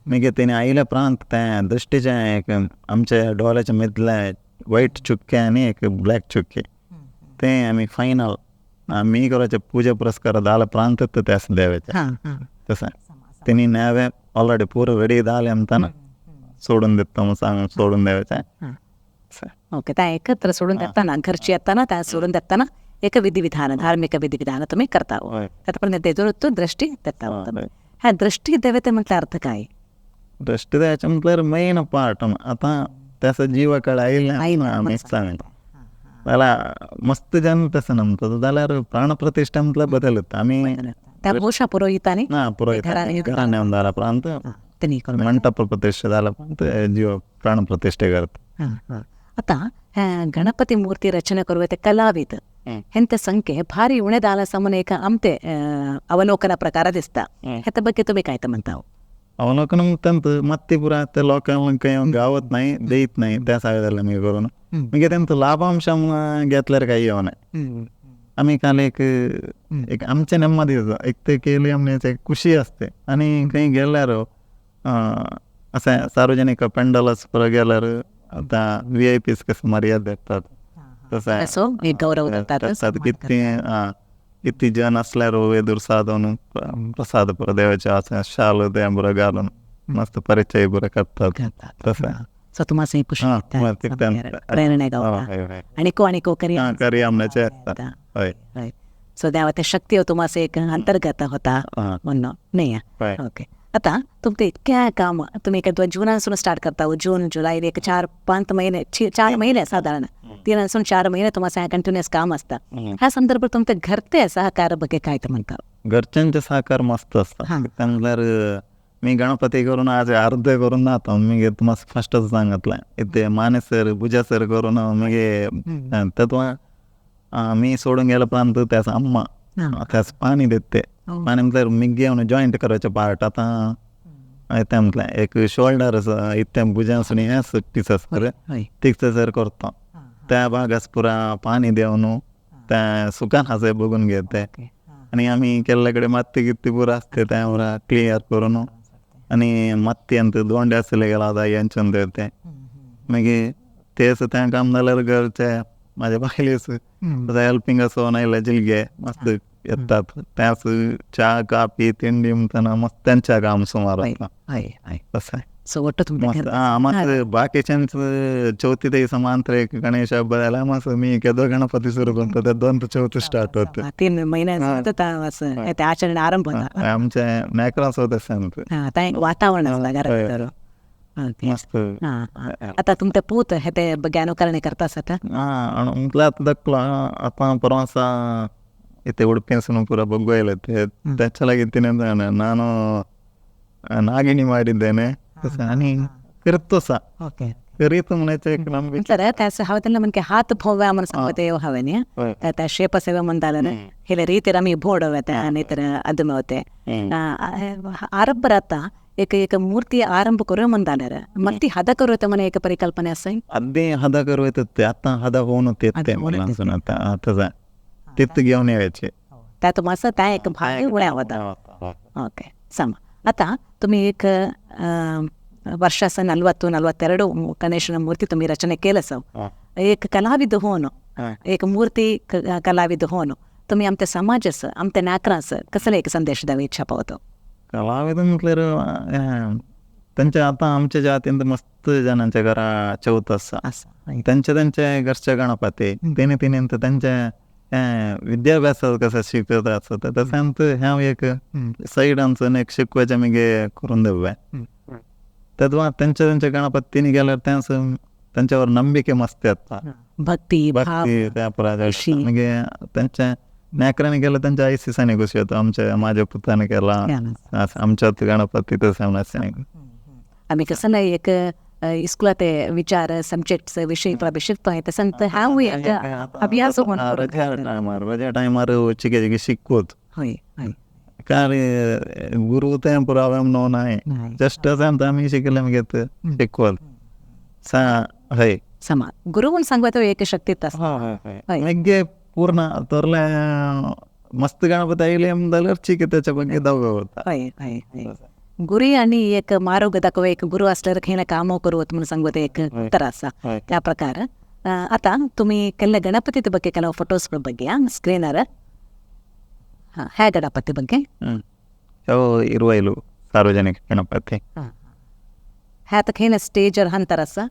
मागीर तेणी आयल्या प्रांत त्या दृष्टीचे एक आमच्या डोळ्याच्या मदले व्हायट चुक्के आनी एक ब्लॅक चुक्के ते आमी फायनल आमी करायचे पुजा पुरस्कार जाल्या प्रांत त्यास देवाचे तशें तेणी नवे ऑलरेडी पुरो रेडी जाले म्हणटाना सोडून दिता म्हणून सांगून सोडून द्यायचें. ओके, त्या एकत्र सोडून देताना घरची येताना त्या सोडून देताना एक विधिविधान धार्मिक विधिविधान तुम्ही करता. आतापर्यंत तेजोर दृष्टी देता. ह्या दृष्टी देवते म्हटल्यार अर्थ काय? दृष्टी द्यायचे म्हटल्यार मेन पार्ट आतां त्याचा जिवाकडे आयिल्लें आमी सांगता जाल्यार मस्त जन तशें नमता जाल्यार प्राणप्रतिष्ठा म्हटल्यार बदलता आमी त्या भोशा पुरोहितांनी ना पुरोहित घरान येवन जाल्या उपरांत मंटप प्रतिष्ठा जाल्या उपरांत जीव प्राणप्रतिष्ठा करता. आता गणपती मूर्ती रचನೆ कರುವ ते ಕಲಾವಿದ ಹೆಂತ ಸಂಖ್ಯೆ ಭಾರಿ ಉಣೆದಾಲ ಸಮನ ಏಕ ಆಮತೆ ಅವಲೋಕನ ಪ್ರಕಾರ ದಿಸ್ತಾ, हेत ಬಗ್ಗೆ तुम्ही काय म्हणता? अवलोकन त्यांचं मत्ती पुरा ते लोकांक गावत नाही देत नाही त्या सायदाला मी करून मागीर तेंचो लाभांश घेतल्यार काही येवना. आमी काल एक एक आमचे नेमदी एक ते केली आमने एक खुशी असते आणि खंय गेल्यार अशें सार्वजनीक पेंडलस पुरो गेल्यार आतां व्ही I Ps कशें मर्याद येतात तसो गौरव करतात. कितली कितली जन आसल्यार एदूर सादोवन प्रसाद पुरो देवाचे अशें शाल तें बरो घालून मस्त परिचय बरो करतात तशें. सो तुम्हाला खुशी प्रेरणा गावता आणि को आणि को करी आमण्याचे आसता. हय, सो देवा शक्ती तुम्हाला एक अंतर्गत होता म्हणून नाही. ओके, आता तुमचं इतक्या काम तुम्ही एका जूनासून स्टार्ट करता, जून जुलै एक 4-5 महिने 4 महिने साधारण 3 4 महिने तुम्हाला कंटिन्युअस काम असतं. ह्या संदर्भात तुमचं घरते सहकार बघे काय तर म्हणता? घरच्यांचे सहकार मस्त असतात. म्हटल्यार मी गणपती करून आज अर्धे करून ना मी तुम्हाला फस्टच सांगितलं इथे माने सर भुजा सर करून मागीर तत्व मी सोडून गेल्या प्रांत त्याचा अम्मा त्यास पाणी देते. पाणी म्हटल्यार मी घेवन जॉयंट करायचे पार्ट आतां येता म्हटल्यार एक शोल्डर इतल्या भुजांसून हें तिसर तिसर करता त्या भागास पुरा पाणी देवन त्या सुकान आसा बघून घेते. आनी आमी केल्ले कडेन माती कित्ती पुरा आसते त्या पुरा क्लियर करून आनी माती अंत दोंडे आसले गेला आतां यांच्यान ते मागीर तेच तें काम जाल्यार घरचे म्हाज्या बायलेच हेल्पिंग असो नायल्या जिलगे मस्त येतात त्याच च्या कापी तिंडी म्हणटना मस्त त्यांच्या काम सुमार आसता तशें. सो ಒಟ್ಟು मस्त मस्त बाकीच्यांच चवथी ते समांतर एक गणेश हब्बा जाल्यार मस्त मी केदो गणपती सुरू करता ते दोन चवथी स्टार्ट होते 3 महिने ते आचरण आरंभ होता आमचे नेकरांचो तशें वातावरण आसता घरात मस्त. आता तुमचे पूत हे ते ज्ञानोकरणे करता आसता? आं म्हटल्यार आतां धाकलो आतां परवां इथे उडपी पुरा बघू ते त्याच्या लागीं तिणें ನಾನು ನಾಗಿಣಿ ಮಾಡಿದ್ದೇನೆ आणि करतो सा करीत म्हणायचं एक म्हटलं त्यास हांवें त्यांना म्हणजे हात भोव्या म्हणून सांगते हांवें न्ही त्या शेप सेवा म्हणताले हेले रीतीर आमी भोड वता आनी तर अदम होते आरंभ आता एक एक मूर्ती आरंभ करूया म्हणताले मग ती हದ करूया म्हणे एक परिकल्पना आसा अद्दे हದ करूया ते आता हದ होऊन ते तसं तिथं घेऊन यायचे त्यात मातसो त्या एक भाग उण्या वता. ओके सम. आता तुम्ही एक ವರ್ಷ 40 42 गणेशನ मूर्ती तुम्ही रचನೆ केलं सव एक कलाविद होऊन एक मूर्ती कलाविद होऊन तुम्ही आमच्या समाजाचं आमच्या नाकरांचं कसं एक संदेश द्यावी इच्छा पावतो? कलाविद म्हटल्यार त्यांच्या आता आमच्या जातीन मस्त जणांच्या घरा चवथ आसा त्यांच्या त्यांच्या घरच्या गणपती तेणे तेणे त्यांच्या विद्याभ्यास कसं शिकत आसता तशें आमचं ह्या एक सायडांसून एक शिकवायचें मागीर करून देवया तद्वा त्यांच्या त्यांच्या गणपतीने गेल्यार त्यांच्यावर नंबिके मस्त येता भक्ती भक्ती त्या मागीर त्यांच्या नाकरांनी केलं त्यांच्या आयसिसांनी खुशी येतो आमच्या माझ्या पुताने केला आमच्यात गणपती तसं. आम्ही कसं नाही एक इस्कुला ते विचार सब्जेक्ट्स विशय शिकतो तसं हांवूय अभ्यास रजा टायमार चिके चिके शिकवत. हय हय कारण गुरू तें पुरो नो नाय जस्ट असें आमी शिकले मागीर शिकवत सा हय समा गुरू म्हूण सांगपा एक शक्तीत आसा. मागीर पूर्ण थोरले मस्त गणपती आयले जाल्यार चिके त्याच्या ಬಗ್ಗೆ दवगो वता. हय हय हय गुरी आनी एक मारोग दाखोव एक गुरू असल्यार खंय कामो करूत म्हणून सांगता एक उत्तर आसा त्या प्रकार. आतां तुमी केल्ले गणपती ಬಗ್ಗೆ ಕೆಲವು ಫೋಟೋಸ್ ಬಗ್ಗೆ ಸ್ಕ್ರೀನರ್. ಹಾಂ ಹ್ಯಾ ಗಣಪತಿ ಬಗ್ಗೆ ಇರುವೈಲು ಸಾರ್ವಜನಿಕ ಗಣಪತಿ ह्या तर खंय स्टेजर हंतर आसा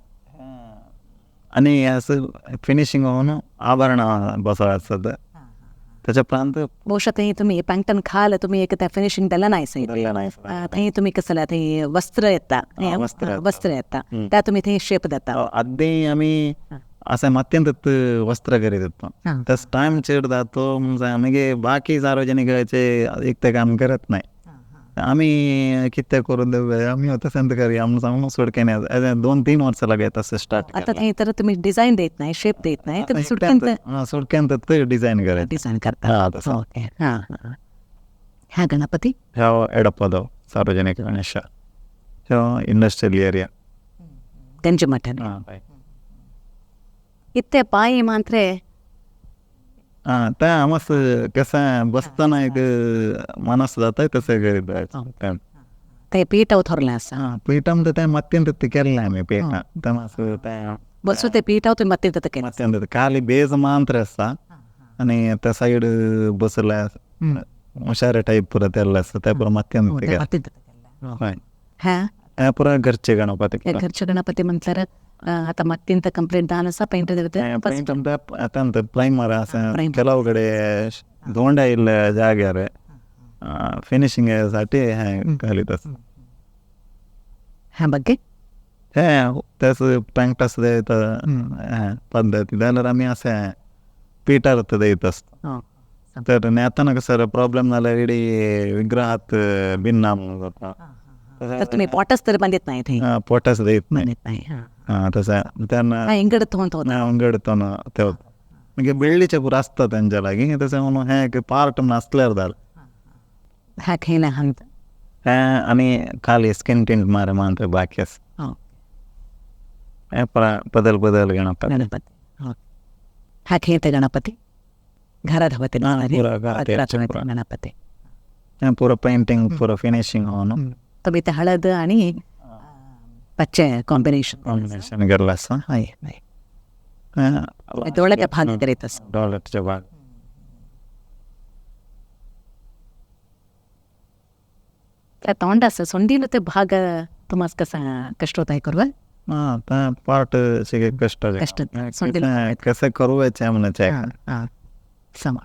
आनी असं फिनिशिंग होऊन आभरण बसव आसत त्याच्या प्रांत ಬಹುಶಃ थंय तुमी पांगटन खाल तुमी एक त्या फिनिशिंग दिला नाही थंय तुमी कसं थंय वस्त्र येता वस्त्र येता त्या तुमी थंय शेप देता. आदी आमी असें मातयेंत वस्त्र करीत येतो तस टायम चड जातो मागीर बाकी सार्वजनिकाचे एक ते काम करत नाही आमी कितें करून देव आमी तशें करया म्हणून सांगून सुटकेन 2-3 वर्सां लागले तशें स्टार्ट. आतां थंय तर तुमी डिझायन देत नाही शेप देत नाही तुमी सुटकेन सुटकेन डिझायन करत डिझायन करता. हां तसं. ओके हां हां ह्या गणपती ह्या एडप्पादो सार्वजनिक गणेश ह्यो इंडस्ट्रियल एरिया गंजमठ. इत्ते पांय मात्र हां तें मस्त कशें बसतना एक मनस जाता तशें करीत तें पीठ थोरलें आसा. हां पीठ म्हणटा तें मातयेन केल्लें आमी पीठ तें मातसो तें बसूं तें पीठ तुमी मातयेन केलें मातयेन खाली बेज मात्र आसा आनी त्या सायड बसले हुशारे टायप पुरो तेल्ले आसा तें पुरो मातयेन केलें. हय हां हें पुरो घरचे गणपती घरचे गणपती म्हटल्यार आता मत्तिंत कंप्लीट दान आसा पेंट पेंट आतां प्रायमर आसा ಕೆಲವು ಕಡೆ ದೋಂಡ ಇಲ್ಲ ಜಾಗ್ಯಾರ फिनिशिंग साठी हें घालीत आसा. ह्या ಬಗ್ಗೆ हें तेच पेंट आसा पद्दती जाल्यार आमी अशें पिठार दयत आसता. तर नेताना कसं प्रॉब्लेम जाल्यार इडी विग्रहात भिन्ना म्हणून जाता. तुमी पॉटस तर बांदीत नाही थंय पॉटस दयत नाही. हां तशें तेन्ना इंगड इंगडतो ते मागीर बेळ्ळीचे पुरो आसता तेंच्या लागीं तशें म्हणून हें एक पार्ट म्हणून आसल्यार जालें. ह्या खंय हांगा हें आनी खाली स्किन टिंट मार मात्र बाकी आसा. हें बदल बदल गणपती गणपती ह्या खंय ते गणपती घरा धांवते गणपती हें पुरो पेंटींग पुरो फिनिशिंग होवन तुमी ते हळद आनी पच्चे कॉम्बिनेशन कॉम्बिनेशन केल्लें आसा. हय हय दोळ्याचे भाग करीत आसा दोळ्याचे भाग. तोंड आसा सोंडील ते भाग तुमास कसा कष्ट होता करवा. हां तें पार्ट कष्ट कष्ट कशें करूं म्हणचे समा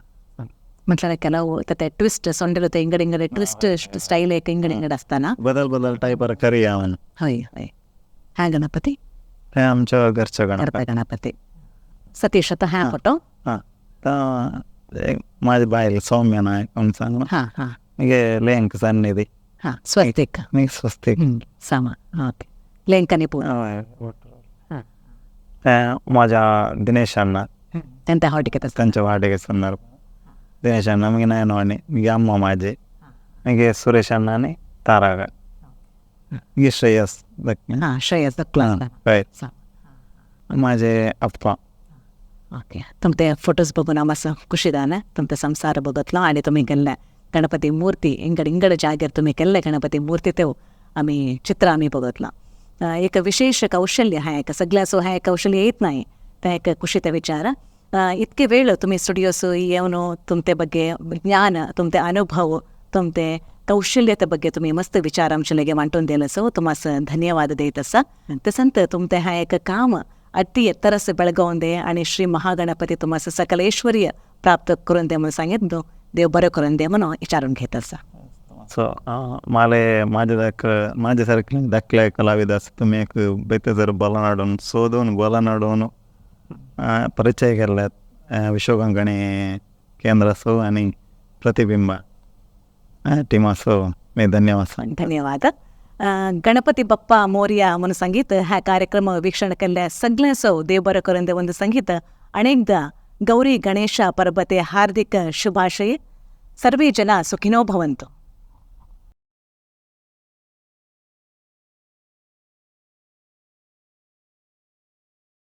म्हटल्यार ಕೆಲವು ते ट्विस्ट सोंडेल ते इंगड इंगड ट्विस्ट स्टायल एक इंगड इंगड आसतना बदल बदल टायपार करया. हय हय ह्या गणपती हें आमच्या घरचो गणपती गणपती सतीश आतां ह्या फोटो. हां म्हाजी बायल सौम्य नायक म्हूण सांगलो. हां हां मागीर लेंक सन्निधी. हां स्वस्तिक मागीर स्वस्तिक सामा ओके लेंक आनी पूर्ण. म्हाज्या दिनेश अण्णा तेंच्या वाटेक तेंच्या वाटेक संदर्भ दिनेश अण्णा मागीर नयनवाणी मागीर अम्मा म्हाजी मागीर सुरेश अण्णा आनी तारागा मागीर श्रेयस. हां श्रेयस धाकलो. हय म्हाजे अप्पा. ओके तुमचे फोटोज बघून हांव मातसो खुशी जालें. तुमचो संवसार बघतलो आनी तुमी केल्ले गणपती मूर्ती इंगड इंगड जाग्यार तुमी केल्ले गणपती मूर्ती त्यो आमी चित्र आमी बघतलो. एक विशेष कौशल्य हें एक सगळ्याचो हें कौशल्य येत नाही तें एक खुशीचे विचार. इतके वेळ तुमी स्टुडियोस येवन तुमचे ಬಗ್ಗೆ ज्ञान तुमचे अनुभव तुमचे कौशल्यते ಬಗ್ಗೆ तुमी मस्त विचार आमचे लागीं वांटून दिले सो तुमास धन्यवाद देत आसा. तसंत तुमचें हें एक काम अति एत्तरस बेळगोवन दे आनी श्री महागणपती तुमास सकलेश्वर्य प्राप्त करून दे म्हणून सांगीत देव बरें करून दे म्हणून विचारून घेत आसा. सो माले म्हाजे सारके धाकले कलाविद आसा तुमी एक बेते जर बोलान हाडून सोदून बोलान हाडून परिचय केल्ले विश्वकोंकणी केंद्र आसो आनी प्रतिबिंब टीम आसो मी धन्यवाद. धन्यवाद. गणपती बप्पा मोरया म्हणून संगीत ह्या कार्यक्रम वीक्षण केल्ल्या सगळ्यांचो देव बरो करून देवंत संगीत अनेकदा गौरी गणेश परबते हार्दिक शुभाशय. सर्वे जना सुखिनो भवन्तु.